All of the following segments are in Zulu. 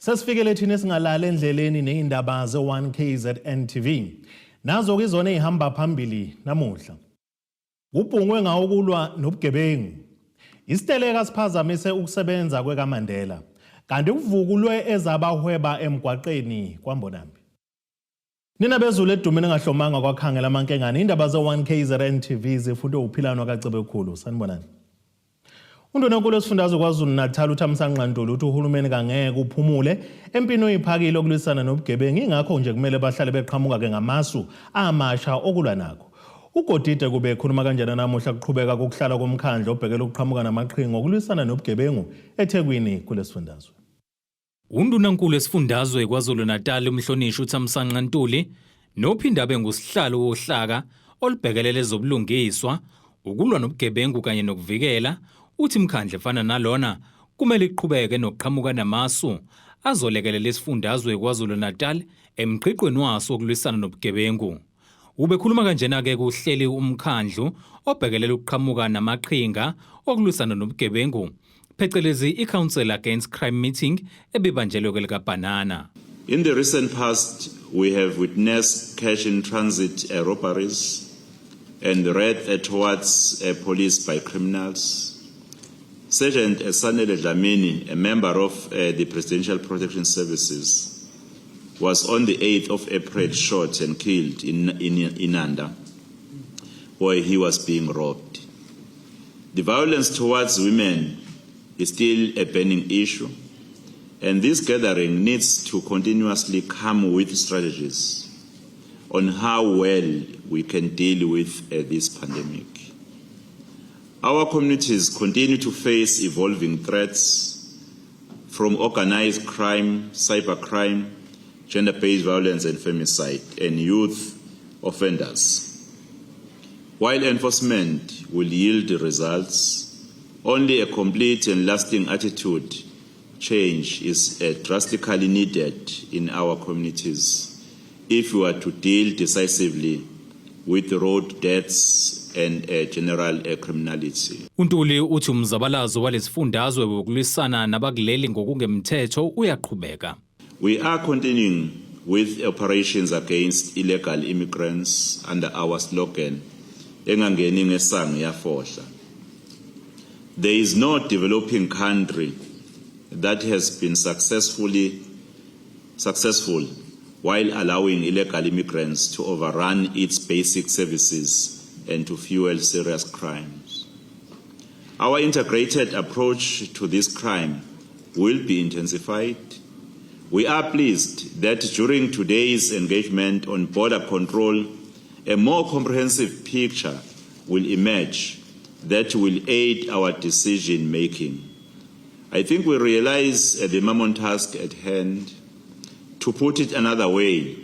Sesifikele thina esingalala endleleni nezindaba ze-1 KZN TV. Nazo ke izona ezihamba phambili namuhla. Kubhungwe ngawo ukulwa nobugebengu. Isiteleka siphazamise ukusebenza kwekaMandela. Kanti kuvukulwe ezabahweba emgwaqeni kwaMbonambi. Nina bezulu edume ningahlomanga kwakhangela amankengane indaba ze-1 KZN TV zifundwe uphilano kaCebekhulu. Sanibonani. Undunankulu wesifundazwe KwaZulu-Natal uThamsanqa Ntuli uthi uhulumeni kangeke uphumule empini oyiphakile okulwisana nobugebengu ingakho nje kumele bahlale beqhamuka-ke ngamasu amasha okulwa nakho. UGodide kube ekhuluma kanjena namuhla kuqhubeka kokuhlala komkhandlu obhekele ukuqhamuka namaqhinga okulwisana nobugebengu eThekwini kulesifundazwe. UNdunankulu wesifundazwe KwaZulu-Natal uMhlonishwa uThamsanqa Ntuli nophinde abe ngusihlalo wohlaka olubhekelele ezobulungiswa, ukulwa nobugebengu kanye nokuvikela, uthi imikhandlu efana nalona kumele iqhubeke nokuqhamuka namasu azolekelela isifundazwe KwaZulu-Natal emgqigqweni waso wokulwisana nobugebengu. Ubekhuluma kanjena-ke kuhleli umkhandlu obhekelela ukuqhamuka namaqhinga okulwisana nobugebengu phecelezi i-Council Against Crime Meeting ebibanjelwe kwelikaBhanana. In the recent past, we have witnessed cash in transit robberies and threat towards police by criminals. Sergeant Sanele Dlamini, a member of the Presidential Protection Services, was on the 8th of April shot and killed in Inanda, where he was being robbed. The violence towards women is still a burning issue, and this gathering needs to continuously come with strategies on how well we can deal with this pandemic. Our communities continue to face evolving threats from organized crime, cybercrime, gender-based violence and femicide, and youth offenders. While enforcement will yield results, only a complete and lasting attitude change is drastically needed in our communities if we are to deal decisively with road deaths and general criminality. UNtuli uthi umzabalazo walesifundazwe wokulwisana nabakuleli ngokungemthetho uyaqhubeka. We are continuing with operations against illegal immigrants under our slogan engangeni ngesango yafohla. There is no developing country that has been successful while allowing illegal immigrants to overrun its basic services and to fuel serious crimes. Our integrated approach to this crime will be intensified. We are pleased that during today's engagement on border control, a more comprehensive picture will emerge that will aid our decision making. I think we realize the mammoth task at hand. To put it another way,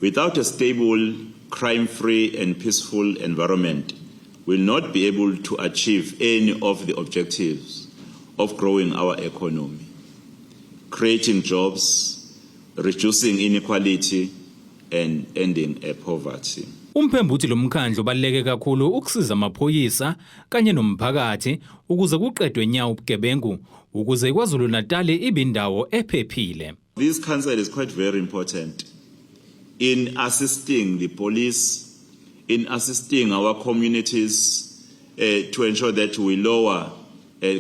without a stable, crime free, and peaceful environment, we'll not be able to achieve any of the objectives of growing our economy, creating jobs, reducing inequality, and ending poverty. Umphembu uthi lo mkhandlu ubaluleke kakhulu ukusiza amaphoyisa kanye nomphakathi ukuze kuqedwe nya ubugebengu ukuze iKwaZulu Natal ibe indawo ephephile. This council is quite very important in assisting the police, in assisting our communities to ensure that we lower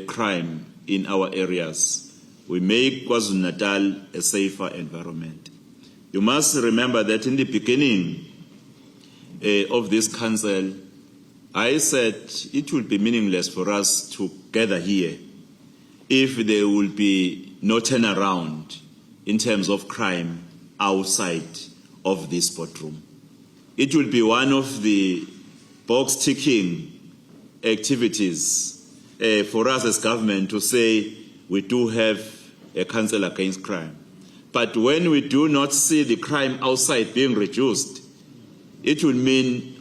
crime in our areas. We make KwaZulu-Natal a safer environment. You must remember that in the beginning of this council, I said it will be meaningless for us to gather here if there will be no turnaround in terms of crime outside of this boardroom. It will be one of the box ticking activities for us as government to say we do have a council against crime. But when we do not see the crime outside being reduced, it will mean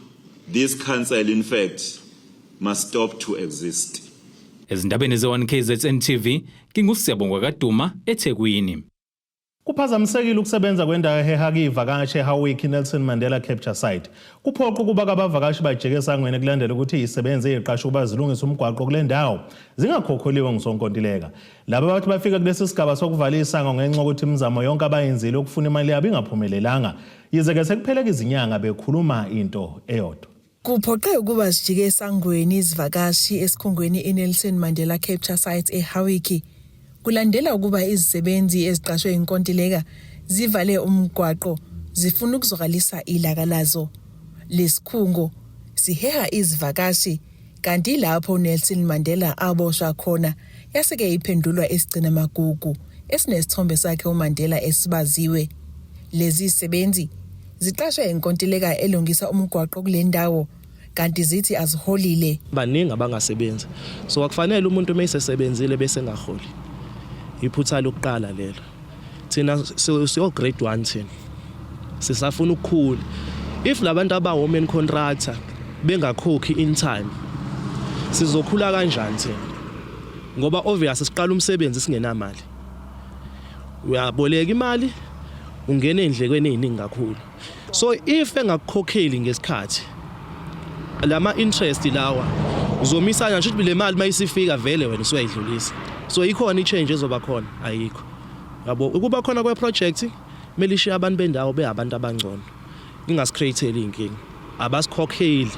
this council, in fact, must stop to exist. Ezindabeni ze-1 KZN TV, nginguSiyabonga kaDuma eThekwini. Kuphazamisekile ukusebenza kwendawo eheha ivakashi eHowick Nelson Mandela Capture Site. Kuphoqa ukuba abavakashi bajike esangweni kulandela ukuthi izisebenzi eziqashwe ukuba zilungise umgwaqo kule ndawo zingakhokheliwe ngusonkontileka. Laba bathi bafika kulesi sigaba sokuvala isango ngenxa yokuthi imizamo yonke abayenzile ukufuna imali yabo ingaphumelelanga. Yize-ke sekupheleka izinyanga bekhuluma into eyodwa. Kuphoqe ukuba zijike esangweni izivakashi esikhungweni iNelson Mandela Capture Site eHowick kulandela ukuba izisebenzi eziqashwe inkontileka zivale umgwaqo zifuna ukuzwakalisa ilaka lazo. Lesikhungo siheha izivakashi kanti lapho uNelson Mandela aboshwa khona yaseke iphendulwa isigcinamagugu esinesithombe sakhe uMandela esibaziwe. Lezi zisebenzi ziqashwe inkontileka elungisa umgwaqo kule ndawo kanti zithi aziholile. Baningi abangasebenzi, so akufanele umuntu uma esesebenzile bese engaholi. Iphutha lokuqala lelo. Thina siyo grade 1, thina sisafuna ukukhula. If labantu aba-women contractor bengakhokhi in time, sizokhula kanjani thina? Ngoba obvious siqala umsebenzi singenamali, uyaboleka imali, ungena endlekweni eziningi kakhulu. So if engakukhokheli ngesikhathi, lama interest lawa uzomisana nje ukuthi le mali mayisifika vele wena usuyayidlulisa. So ikhona i-change ezoba khona? Ayikho, yabo. Ukuba khona kwe-project kumele ishiye abantu bendawo beyabantu abangcono, ingasi-create-eli iy'nkinga. Abasikhokheli,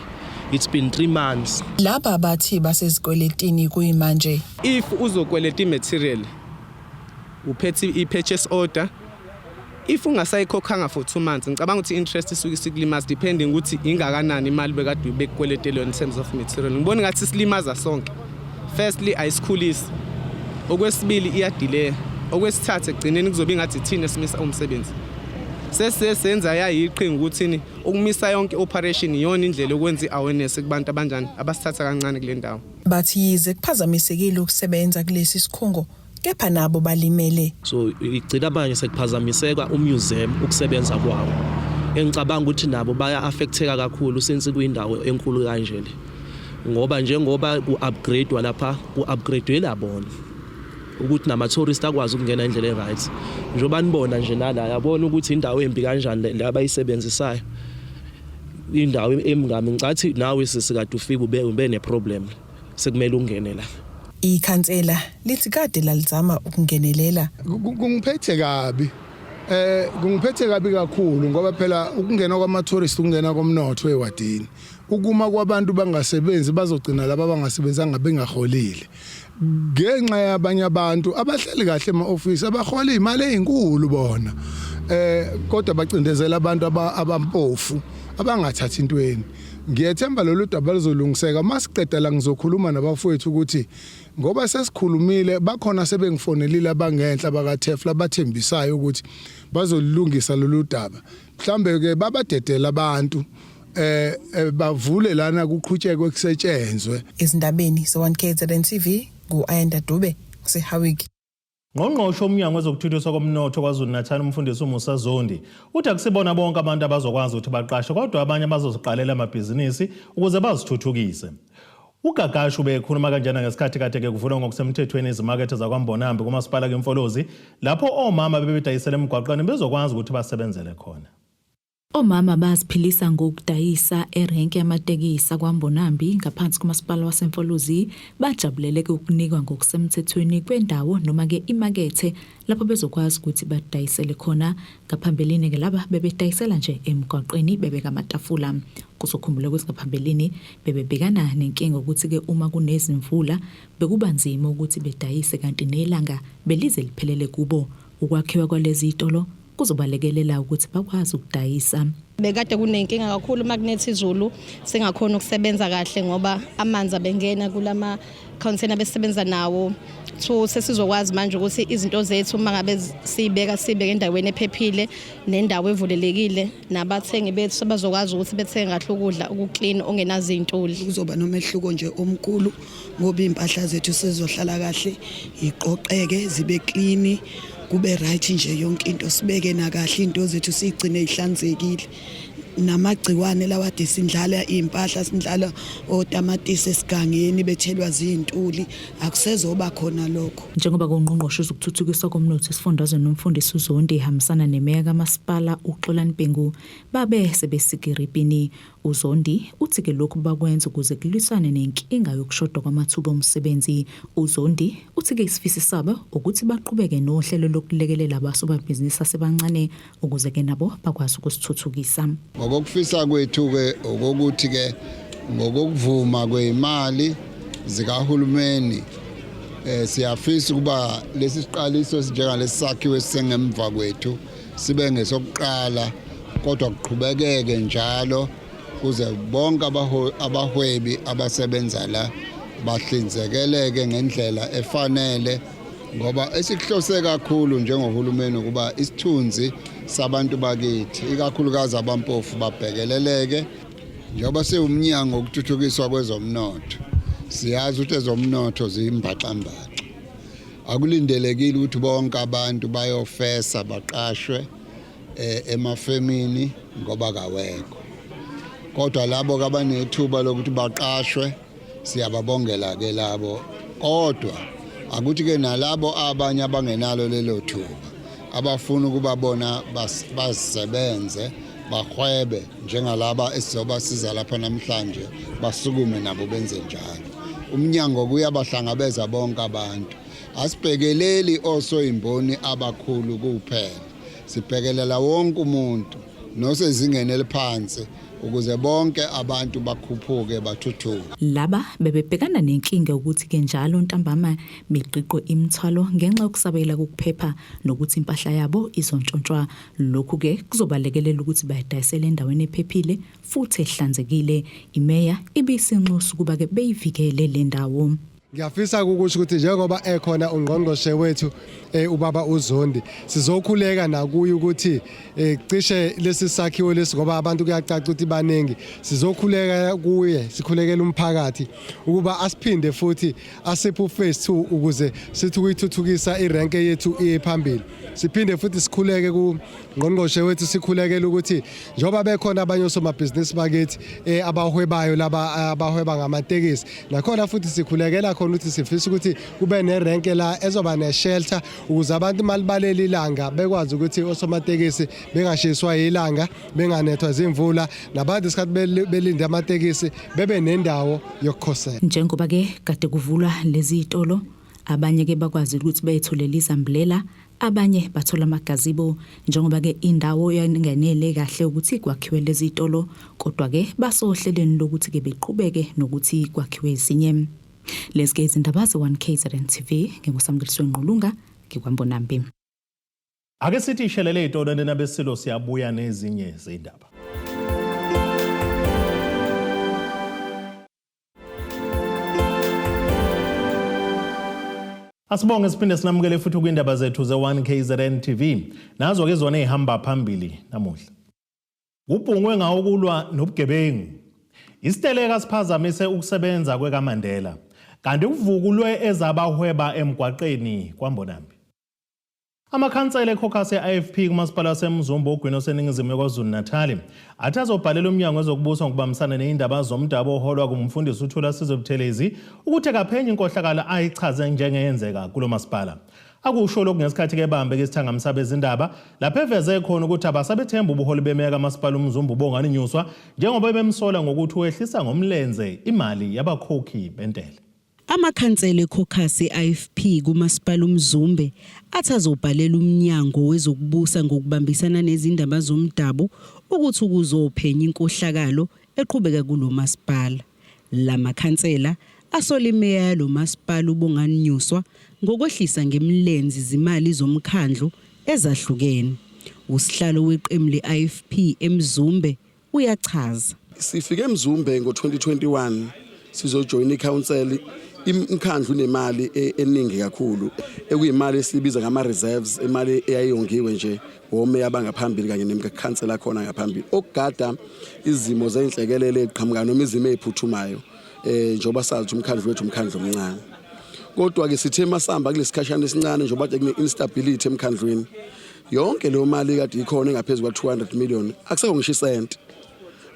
it's been 3 months. Laba bathi basezikweletini kuyimanje. If uzokweleta i-material, uphethe i-purchase order, if ungasayikhokhanga for 2 months, ngicabanga ukuthi i-interest isuke isikulimaza, depending ukuthi ingakanani imali bekade bekukweletele yona in terms of material. Ngibona ngathi silimaza sonke. Firstly, ayisikhulisi. Okwesibili, iya-delay. Okwesithathu, ekugcineni kuzobe ingathi thina simisa umsebenzi. Sesisenza yayiqhinga ukuthini ukumisa yonke operation, iyona indlela yokwenza i-awareness kubantu abanjani abasithatha kancane kule ndawo. Bathi yize kuphazamisekile ukusebenza kulesi sikhungo, kepha nabo balimele. So igcina manje sekuphazamiseka umuseum ukusebenza kwawo, engicabanga ukuthi nabo baya-affecteka kakhulu since kuyindawo enkulu kanje le, ngoba njengoba ku-upgradewa lapha, ku-upgradewe bona ukuthi nama-tourist akwazi ukungena indlela e-right. Njengoba nibona nje nala, yabona ukuthi indawo embi kanjani le abayisebenzisayo, indawo emngami. Ngicathi nawe sisikade ufike ube ne-problem, sekumele ungene la. Ikhansela lithi kade lalizama ukungenelela. Kungiphethe kabi, kungiphethe kabi kakhulu, ngoba phela ukungena kwama tourist, ukungena komnotho ewadini. Ukuma kwabantu bangasebenzi, bazogcina laba abangasebenzanga bengaholile ngenxa yabanye abantu abahleli kahle ema-office, abahola imali ezinkulu bona, kodwa bacindezela abantu abampofu abangathathi intweni. Ngiyethemba lolu daba luzolungiseka. Masiqeda la, ngizokhuluma nabafowethu ukuthi ngoba sesikhulumile, bakhona sebengifonelile abangenhla bakaTefla, bathembisayo ukuthi bazolungisa lolu daba. Mhlambe ke babadedela abantu, bavule lana, kuqhutshekwe, kusetshenzwe. Ezindabeni ze-1KZN TV, ngu-Ayanda Dube kuseHowick. Ngqongqoshe womnyango wezokuthuthukiswa komnotho KwaZulu-Natal, umfundisi uMusa Zondi, uthi akusibona bonke abantu abazokwazi ukuthi baqashe, kodwa abanye bazoziqalela amabhizinisi ukuze bazithuthukise. UGagashu bekhuluma kanjena ngesikhathi kade-ke kuvulwa ngokusemthethweni izimakethe zakwaMbonambi kumasipala keMfolozi, lapho omama bebedayisela emgwaqweni bezokwazi ukuthi basebenzele khona. Omama baziphilisa ngokudayisa erenki yamatekisi kwaMbonambi ngaphansi kumasipala waseMfolozi bajabulele ukunikwa ngokusemthethweni kwendawo noma-ke imakethe lapho bezokwazi ukuthi badayisele khona. Ngaphambilini-ke laba bebedayisela nje emgwaqweni bebeka amatafula. Kuzokhumbula ukuthi ngaphambilini bebebhekana nenkinga ukuthi-ke uma kunezimvula bekuba nzima ukuthi bedayise, kanti nelanga belize liphelele kubo. Ukwakhiwa kwalezi zitolo kuzobalekelela ukuthi bakwazi ukudayisa. Bekade kunenkinga kakhulu uma kunetha izulu, singakhona ukusebenza kahle ngoba amanzi abengena kulama container besebenza nawo. So sesizokwazi manje ukuthi izinto zethu uma ngabe siyibeka, sibeke endaweni ephephile nendawo evulelekile, nabathengi bethu sebazokwazi ukuthi bethenge kahle ukudla okuclean ongenazo iy'ntuli. Kuzoba nomehluko nje omkhulu ngoba iy'mpahla zethu sezizohlala kahle, iqoqeke, zibe clean, kube right nje yonke into, sibeke nakahle iy'nto zethu, siyigcine ihlanzekile. Namagciwane lawade sindlala iy'mpahla, sindlala otamatisi esigangeni bethelwa ziy'ntuli, akusezoba khona lokho. Njengoba kungqongqoshe wezokuthuthukiswa komnotho esifundazweni uMfundisi uZondi ehambisana nemeya kamasipala uXolani Bhengu babe sebesika iribhini. UZondi uthi-ke lokhu bakwenza ukuze kulwisane nenkinga yokushoda kwamathuba omsebenzi. UZondi uthi-ke isifiso sabo ukuthi baqhubeke nohlelo lokulekelela abasomabhizinisi asebancane ukuze-ke nabo bakwazi ukusithuthukisa. Ngokokufisa kwethu-ke okokuthi-ke ngokokuvuma kweyimali zikahulumeni siyafisa ukuba lesi siqaliso esinjengalesi sakhiwo esisengemva kwethu sibe ngesokuqala, kodwa kuqhubekeke njalo kuze bonke abahwebi abasebenza la bahlinzekeleke ngendlela efanele, ngoba esikuhlose kakhulu njengohulumeni ukuba isithunzi sabantu bakithi, ikakhulukazi abampofu, babhekeleleke. Njengoba siwumnyango wokuthuthukiswa kwezomnotho, siyazi ukuthi ezomnotho ziyimbaxambaxa. Akulindelekile ukuthi bonke abantu bayofesa baqashwe emafemini ngoba kawekho, kodwa labo abanethuba lokuthi baqashwe siyababongela ke labo, kodwa akuthi ke nalabo abanye abangenalo lelo thuba abafuna ukuba bona bazisebenze bahwebe njengalaba esizobasiza lapha namhlanje, basukume nabo benze njalo. Umnyango kuyabahlangabeza bonke abantu, asibhekeleli osoyimboni abakhulu kuphela, sibhekelela wonke umuntu nosezingeni eliphansi ukuze bonke abantu bakhuphuke bathuthuke. Laba bebebhekana nenkinga yokuthi-ke njalo ntambama begqigqwe imithwalo ngenxa yokusabela kokuphepha nokuthi impahla yabo izontshontshwa. Lokhu-ke kuzobalekelela ukuthi bayidayisele endaweni ephephile futhi ehlanzekile. Imeya ibisinxusa ukuba-ke beyivikele le ndawo. Ngiyafisa ukusho ukuthi njengoba ekhona ungqongqoshe wethu ubaba uZondi, sizokhuleka nakuye ukuthi cishe lesi sakhiwo lesi, ngoba abantu kuyacaca ukuthi baningi, sizokhuleka kuye, sikhulekela umphakathi ukuba asiphinde futhi asiphe uphase 2 ukuze sithi ukuyithuthukisa irenke yethu iye phambili. Siphinde futhi sikhuleke ku ngqongqoshe wethu, sikhulekela ukuthi njengoba bekhona abanye osomabhizinisi bakithi abahwebayo laba abahweba ngamatekisi, nakhona futhi sikhulekela khona ukuthi sifisa ukuthi kube nerenke la ezoba neshelter ukuze abantu malibalela ilanga bekwazi ukuthi osomatekisi bengashiswa ilanga, benganethwa zimvula, nabantu isikhathi belinde amatekisi bebe nendawo yokukhosela. Njengoba ke kade kuvulwa lezi zitolo, abanye ke bakwazi ukuthi beyitholele izambulela, abanye bathola amagazebo, njengoba ke indawo yangenele kahle ukuthi kwakhiwe lezi zitolo, kodwa ke basohlelweni lokuthi ke beqhubeke nokuthi kwakhiwe ezinye. Lezi ke izindaba ze-1 KZN TV, nginguSamkeliswe Ngqulunga, ngikwambonambi. Ake sithi ishelele izitolo nabesilo, siyabuya nezinye zindaba. Asibonge siphinde sinamukele futhi kwindaba zethu ze-1 KZN TV. Nazo ke zona ezihamba phambili namuhla. Kubhungwe ngawo ukulwa nobugebengu. Isiteleka siphazamise ukusebenza kwekaMandela. Kanti kuvukulwe ezabahweba emgwaqeni kwaMbonambi. Amakhansela ekhokhasi e-IFP kumasipala waseMzumbe ogwini oseningizimu yeKwaZulu-Natal athi azobhalela umnyango wezokubusa ngokubambisana ney'ndaba zomdabu oholwa kumfundisi uThulasizwe Buthelezi ukuthi akaphenye inkohlakalo ayichaze njengeyenzeka kulo masipala. Akusho lokhu ngesikhathi ke bambe ke isithangami sabezindaba lapho eveze khona ukuthi abasabethemba ubuholi bemeya kamasipala uMzumbe uBongani Nyuswa njengoba bemsola ngokuthi wehlisa ngomlenze imali yabakhokhi bentela. Amakhansela ekhokhasi e-IFP kumasipala uMzumbe athi azobhalela umnyango wezokubusa ngokubambisana nezindaba zomdabu ukuthi ukuzophenya inkohlakalo eqhubeka kulo masipala. La makhansela asola imeya yalo masipala uBongani Nyuswa ngokwehlisa ngemlenze izimali zomkhandlu ezahlukene. Usihlalo weqembu le-IFP eMzumbe uyachaza. Sifike eMzumbe ngo-2021 sizojoyina i-council. Imkhandlu unemali eningi kakhulu ekuyimali esibiza ngama-reserves, imali eyayongiwe nje omeya abangaphambili kanye nemkhansela khona ngaphambili okugada izimo zey'nhlekelele ey'qhamukayo noma izimo ey'phuthumayo, njengoba sazi ukuthi umkhandlu wethu umkhandlu omncane. Kodwa-ke sithe masihamba kulesi sikhashana esincane, njengoba kade kune-instability emkhandlwini, yonke leyo mali kade ikhona engaphezu kwa-200 million akusekho ngisho isenti.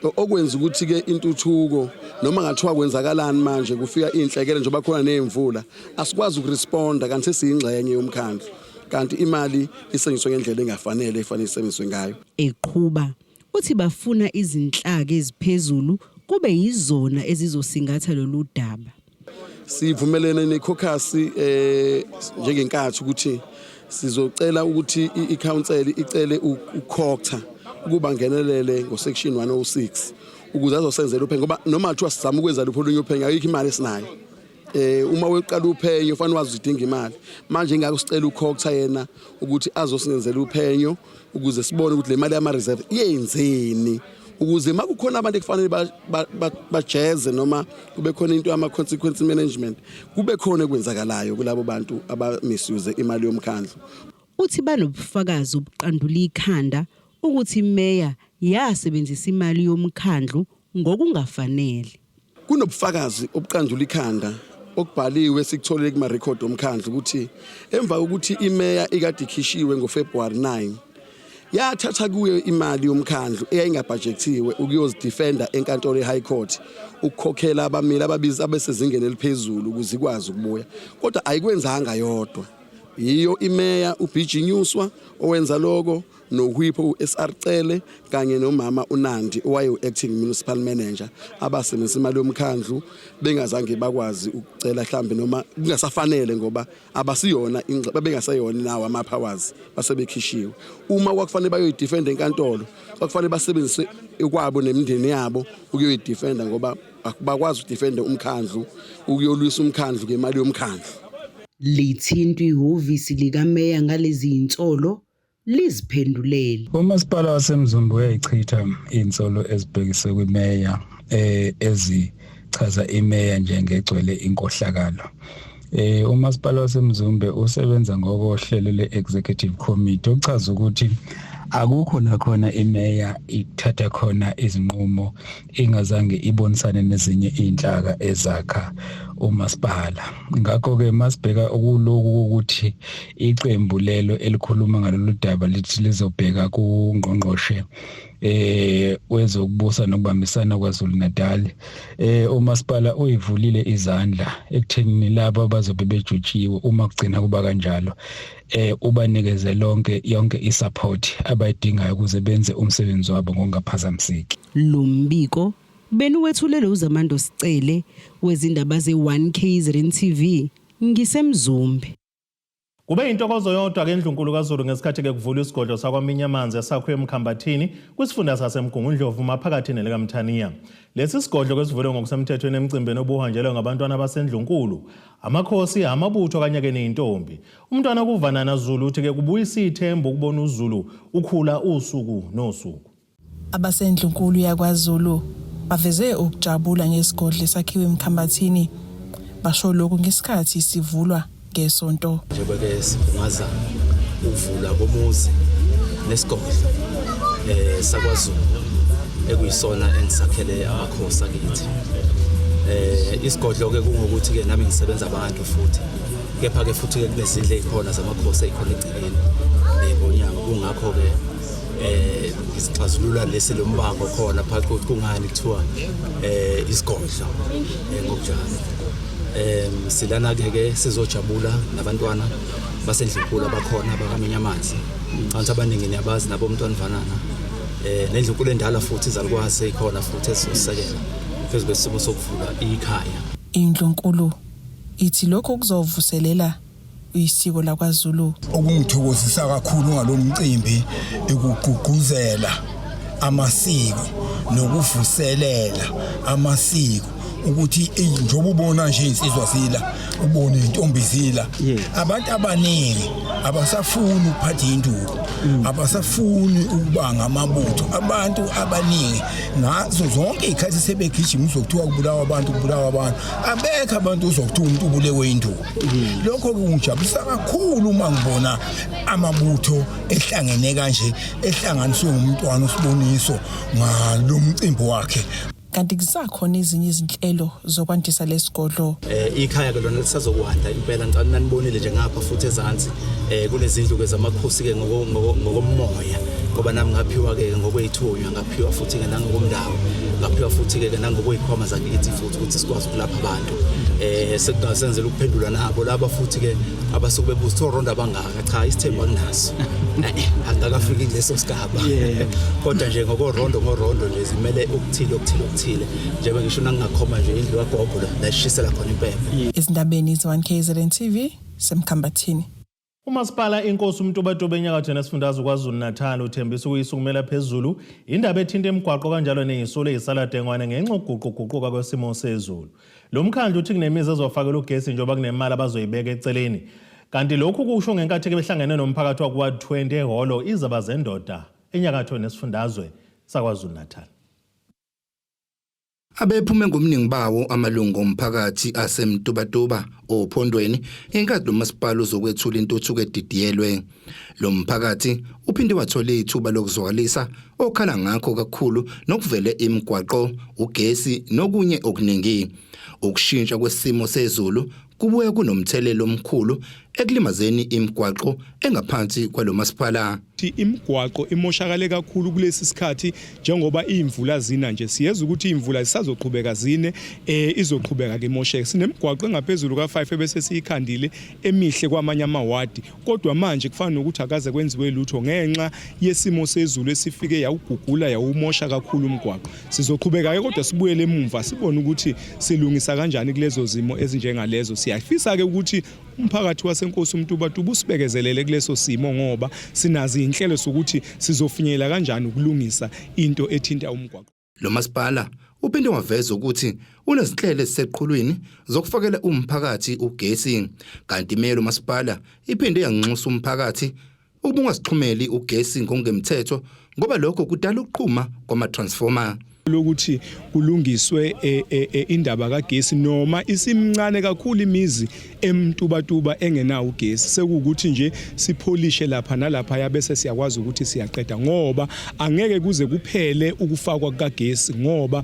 Okwenza ukuthi ke intuthuko noma ngathiwa kwenzakalani manje kufika inhlekele njengoba khona nezimvula asikwazi ukuresponda kanti sesiyingxenye yomkhandlu kanti imali isetshenziswe ngendlela engafanele efanele isebenziswe ngayo. Eqhuba uthi bafuna izinhlaka eziphezulu kube yizona ezizosingatha lolu daba. Sivumelene nekhokhasi eh njengenkathi ukuthi sizocela ukuthi i-council icele uCogta ukuba ngenelele ngo-section 106 ukuze azosenzela uphenyo ngoba noma kuthiwa sizama ukwenza lupho olunye uphenyo ayikho imali esinayo. Uma weqala uphenyo ufanele wazi udinga imali. Manje ingakho sicela uCogta yena ukuthi azosenzela uphenyo ukuze sibone ukuthi le mali yama reserve yenzeni ukuze makukhona abantu ekufanele bajeze noma kube khona into yama consequence management kube khona ekwenzakalayo kulabo bantu aba misuse imali yomkhandlu. Uthi banobufakazi obuqandula ikhanda ukuthi imeya yasebenzisa imali yomkhandlu ngokungafanele. Kunobufakazi obuqandula ikhanda okubhaliwe sikutholile kuma-record omkhandlu ukuthi emva kokuthi imeya ikade ikhishiwe ngoFebruary 9 yathatha kuyo imali yomkhandlu eyayingabhajethiwe ukuyozidefenda enkantolo e-High Court ukukhokhela abameli ababizi abesezingeni eliphezulu ukuze ikwazi ukubuya kodwa ayikwenzanga yodwa. Yiyo imeya uBG Nyuswa owenza lokho noHwipho uSR Cele kanye nomama uNandi owayewu-acting municipal manager abasebenzisa imali yomkhandlu bengazange bakwazi ukucela mhlambe noma kungasafanele ngoba abasiyona babengaseyona nawo ama-powers basebekhishiwe. Uma kwakufanele bayoyidefenda enkantolo kwakufanele basebenzise okwabo nemindeni yabo ukuyoyidefenda ngoba bakwazi ukudefenda umkhandlu ukuyolwisa umkhandlu ngemali yomkhandlu. Lithintwa ihhovisi likameya ngalezi zinsolo liziphendulele. Umasipala waseMzumbe uyayichitha insolo ezibhekiswe kwimeya ezichaza imeya njengegcwele inkohlakalo. Umasipala waseMzumbe usebenza ngokohlelo le-executive committee okuchaza ukuthi akukho la khona imeya ithatha khona izinqumo ingazange ibonisane nezinye inhlaka ezakha umasipala. Ngakho-ke masibheka okuloku ukuthi iqembu lelo elikhuluma ngalolu daba lithi lizobheka kungqongqoshe wezokubusa nokubambisana KwaZulu Natal, umasipala uyivulile izandla ekuthenini labo abazobe bejutshiwe uma kugcina kuba kanjalo ubanikeze lonke yonke isupport abayidingayo ukuze benze umsebenzi wabo ngokungaphazamiseki. Lo mbiko beniwethulelwe uZamando Sicele wezindaba ze-1 KZN TV ngiseMzumbe. Kube intokozo yodwa ke eNdlunkulu kaZulu ngesikhathi ke kuvulwa isigodlo sakwaMinyamanzi esakhiwe eMkhambathini kwisifunda saseMgungundlovu maphakathi nelikaMthaniya. Lesi sigodlo kesivulwe ngokusemthethweni emcimbini obuhanjelwe ngabantwana baseNdlunkulu, amakhosi, amabutho kanye ke nezintombi. Umntwana kuVanana Zulu uthi ke kubuyisa ithemba ukubona uZulu ukhula usuku nosuku. AbaseNdlunkulu yakwaZulu baveze ukujabula ngesigodlo esakhiwe eMkhambathini. Basho lokhu ngesikhathi sivulwa ngeSonto. Njengoba-ke sibungaza ukuvulwa komuzi nesigodlo sakwaZulu ekuyisona engisakhele amakhosi akithi. Isigodlo-ke kungukuthi-ke nami ngisebenza abantu futhi kepha-ke futhi-ke kunezindlu ey'khona zamakhosi ey'khona egcekeni ney'ngonyama kungakho-ke ngisixazulula lesi lo mbango khona phakathi kokuthi kungani kuthiwa isigodlo ngokunjalo. Silana-ke ke sizojabula nabantwana basendlunkulu abakhona bakaMinyamanzi. Ngicabanga ukuthi abaningi niyabazi nabo umntwana Vanana. Nendlunkulu endala futhi izalukwazi eyikhona futhi ezizosekela phezu kwesimo sokuvula ikhaya. Indlunkulu ithi lokhu kuzovuselela isiko lakwaZulu. Okungithokozisa kakhulu ngalomcimbi ukugqugquzela amasiko nokuvuselela amasiko ukuthi njengoba ubona nje insizwa zila ubone intombi zila abantu abaningi abasafuni ukuphatha induku abasafuni ukuba ngamabutho abantu abaningi ngazo zonke izikhathi sebegijima uzokuthiwa kubulawa abantu kubulawa abantu abekho abantu uzokuthiwa umuntu ubulewe induku lokho kungijabulisa kakhulu uma ngibona amabutho ehlangene kanje ehlanganiswe ngumntwana uSiboniso ngalomcimbi wakhe. Kanti kusakhona ezinye izinhlelo zokwandisa lesigodlo. Ikhaya ke lona lisazokwanda impela ngicela nanibonile nje ngapha futhi ezansi kunezindlu ke zamakhosi ke ngokomoya Ngoba nami ngaphiwa-ke ngokwey'thunywa, ngaphiwa futhi-ke nangokomndawo, ngaphiwa futhi-ke nangokwey'khwama zakithi futhi ukuthi sikwazi ukulapha abantu. Sekungasenzela ukuphendula nabo laba futhi-ke abasuke bebuza ukuthi oronda abangaka, cha isithembu anginaso. Angikakafiki kuleso sigaba. Kodwa nje ngokorondo ngorondo nje zimele okuthile okuthile okuthile. Njengoba ngisho nangingakhomba nje indlu kagogo la la eshisela khona impepho. Ezindabeni ze-1KZN TV, semkhambathini. Umasipala Inkosi uMtubatuba enyakatho nesifundazwe KwaZulu-Natal uthembisa ukuyisukumela phezulu indaba ethinta imigwaqo kanjalo ney'sulu ey'saladengwane ngenxa yokuguquguquka kwesimo sezulu. Lo mkhandlu uthi kunemizi ezofakelwa ugesi njengoba kunemali abazoyibeka eceleni. Kanti lokhu kusho ngenkathi behlangene nomphakathi wakuward 20 ehholo Izaba Zendoda enyakatho nesifundazwe saKwaZulu-Natal. Abephume ngobuningi bawo amalungu omphakathi aseMtubatuba ophondweni ngenkathi lo masipala uzokwethula intuthuko edidiyelwe. Lo mphakathi uphinde wathola ithuba lokuzwakalisa okhala ngakho kakhulu nokuvele imigwaqo, ugesi nokunye okuningi. Ukushintsha kwesimo sezulu kubuye kunomthelela omkhulu ekulimazeni imigwaqo engaphansi kwalo masipala. Imigwaqo imoshakale kakhulu kulesi sikhathi njengoba iy'mvula zina nje. Siyezwa ukuthi iy'mvula zisazoqhubeka zine, izoqhubeka ke imosheke. Sinemigwaqo engaphezulu ka-5 ebese siyikhandile emihle kwamanye amawadi, kodwa manje kufana nokuthi akaze kwenziwe lutho ngenxa yesimo sezulu esifike yawugugula yawumosha kakhulu umgwaqo. Sizoqhubeka-ke kodwa sibuyele emumva sibone ukuthi silungisa kanjani kulezo zimo ezinjengalezo. Siyafisa-ke ukuthi umphakathi waseNkosi uMtubatuba usibekezelele kuleso simo ngoba sinazo iy'nhlelo sokuthi sizofinyelela kanjani ukulungisa into ethinta umgwaqo. Lo masipala uphinde waveza ukuthi unezinhlelo eziseqhulwini zokufakela umphakathi ugesi, kanti imeya lomasipala iphinde yanxusa umphakathi ukuba ungasixhumeli ugesi ngokungemthetho ngoba lokho kudala ukuqhuma kwama-transformer. Lokuthi kulungiswe indaba kagesi noma isimncane kakhulu imizi eMtubatuba engenawo ugesi, sekuwukuthi nje sipholishe lapha nalapha yabese siyakwazi ukuthi siyaqeda, ngoba angeke kuze kuphele ukufakwa kukagesi ngoba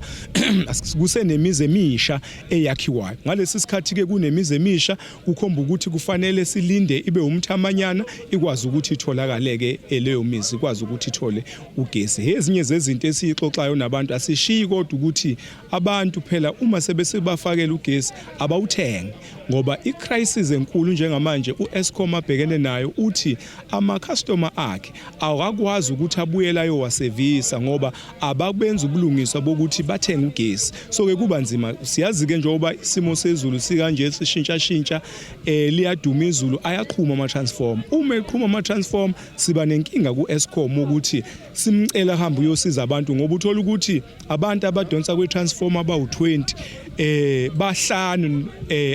kusenemizi emisha eyakhiwayo. Ngalesi sikhathi-ke kunemizi emisha, kukhomba ukuthi kufanele silinde ibe umthamanyana ikwazi ukuthi itholakale-ke leyo mizi ikwazi ukuthi ithole ugesi. Ezinye zezinto esiyixoxayo nabantu asishiyi kodwa ukuthi abantu phela uma sebesebafakela ugesi abawuthenge, ngoba i-crisis enkulu njengamanje u-Eskom abhekene nayo uthi ama-customer akhe awakwazi ukuthi abuyele ayowasevisa ngoba ababenza ubulungiswa bokuthi bathenge ugesi. So-ke kuba nzima, siyazi-ke njengoba isimo sezulu sikanje sishintshashintsha, liyaduma izulu, ayaqhuma ama-transformer. Uma eqhuma ama-transformer siba nenkinga ku-Eskom ukuthi simcela ahambe uyosiza abantu, ngoba uthola ukuthi abantu abadonsa kwi-transformer abawu-20 bahlanu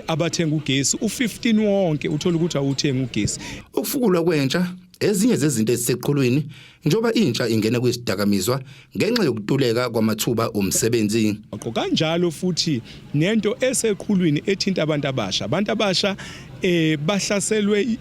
abathenga ugesi, u-15 wonke uthola ukuthi awuthengi ugesi. Ukufukulwa kwentsha ezinye zezinto eziseqhulwini njengoba intsha ingena kwizidakamizwa ngenxa yokutuleka kwamathuba omsebenzi. Kanjalo futhi nento eseqhulwini ethinta abantu abasha. Abantu abasha bahlaselwe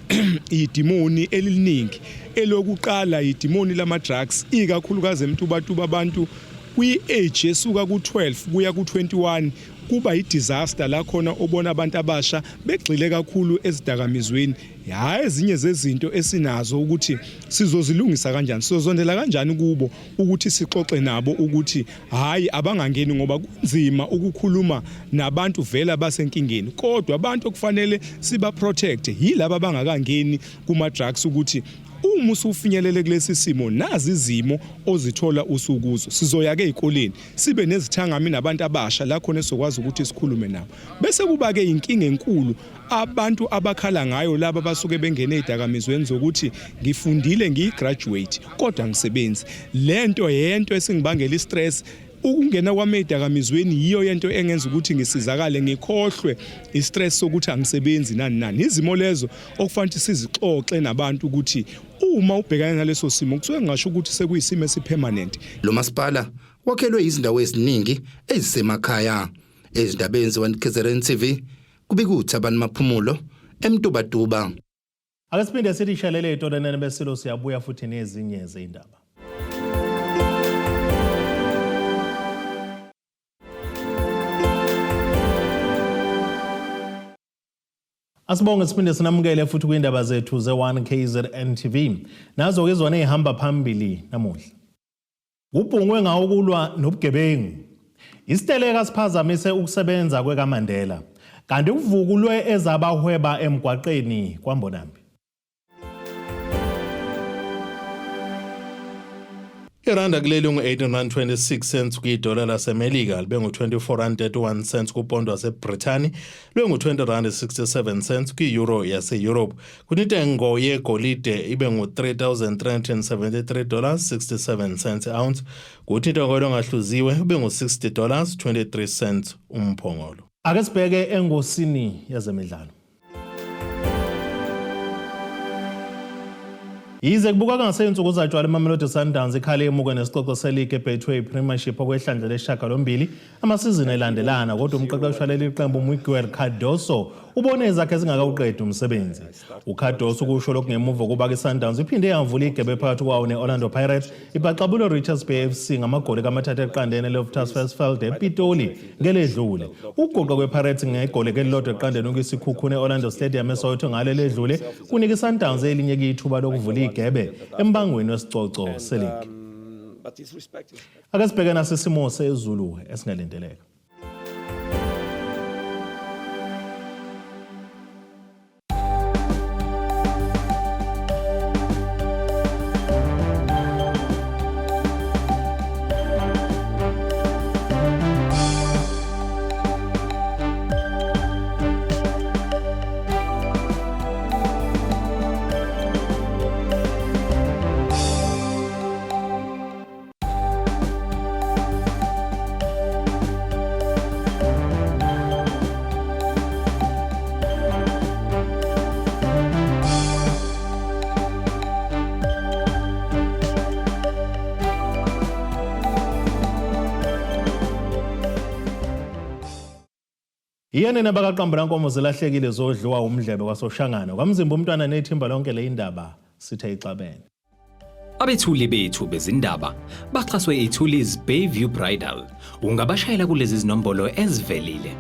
idimoni eliningi. Elokuqala idimoni lama drugs, ikakhulukazi eMtubatuba abantu kwi-age esuka ku-12 kuya ku-21 kuba i-disaster la khona obona abantu abasha begxile kakhulu ezidakamizweni. Hhayi, ezinye zezinto esinazo ukuthi sizozilungisa kanjani, sizozondela kanjani kubo ukuthi sixoxe nabo ukuthi hhayi abangangeni, ngoba kunzima ukukhuluma nabantu vele abasenkingeni, kodwa abantu okufanele siba protect yilaba abangakangeni kuma drugs, ukuthi uma usufinyelele kulesi simo nazi izimo ozithola usukuzo. Sizoya ke ezikoleni sibe nezithangami nabantu abasha la khona esizokwazi ukuthi sikhulume nabo. Bese kuba ke inkinga enkulu abantu abakhala ngayo laba basuke bengene ezidakamizweni zokuthi ngifundile ngiyigraduate kodwa ngisebenzi. Lento yento esingibangela istress. Ukungena kwami ezidakamizweni yiyo yento engenza ukuthi ngisizakale ngikhohlwe istress sokuthi angisebenzi nani nani. Izimo lezo okufanele sizixoxe nabantu ukuthi uma ubhekane naleso simo kusuke ngisho ukuthi sekuyisimo esipermanent. Lo masipala wakhelwe izindawo eziningi ezisemakhaya. Ezindabeni ze-1 KZN TV kubika uThabani Maphumulo eMtubatuba. Ake siphinde sithi shelele etolenene besilo, siyabuya futhi nezinye zeyindaba. Asibonge siphinde sinamukele futhi kwindaba zethu ze-1 KZN TV. Nazo ke zona ezihamba phambili namuhla. Kubhungwe ngawo ukulwa nobugebengu. Isiteleka siphazamise ukusebenza kwekaMandela. Kanti kuvukulwe ezabahweba emgwaqeni kwaMbonambi. Iranda kuleli ngu-18.26 cents kwidola laseMelika libe ngu-24.31 cents kupondo waseBrithani libe ngu-20.67 cents kwi-euro yase-Europe. Kuthi intengo yegolide ibe ngu-3373 dollars 67 cents ounce kuthi intengo yolongahluziwe ibe ngu-60 dollars 23 cents umphongolo. Ake sibheke engosini yezemidlalo. Yize kubuka kungaseyinsuku zatshwala iMamelodi Sundowns ikhale imuke nesicoco seligi eBetway Premiership okwehlandla lesishiyagalombili amasizini elandelana kodwa umqeqeshi waleli qembu uMiguel Cardoso ubone ezakhe zingakawuqedi umsebenzi. UCardoso ukusho lokhu ngemuva kokuba iSundowns iphinde yavula igebe phakathi kwawo ne-Orlando Pirates ibhaxabule Richards Bay FC ngamagoli kamathathu eqandeni eLoftus Versfeld ePitoli ngeledlule. Ukuguqa kwePirates ngegoli elilodwa eqandeni okwiSikhukhune e-Orlando Stadium eSoweto ngalo eledlule kunika iSundowns elinye ithuba lokuvula igebe embangweni wesicoco seligi. Ake sibheke nasisimo sezulu esingalindeleka. Iyenene bakaqambula nkomo zilahlekile zodliwa umdlebe kwaSoshangana kwamzimba umntwana nethimba lonke le indaba sithe ixabene. Abethuli bethu bezindaba baxhaswe iThuli's Bayview Bridal. Ungabashayela kulezi zinombolo ezivelile.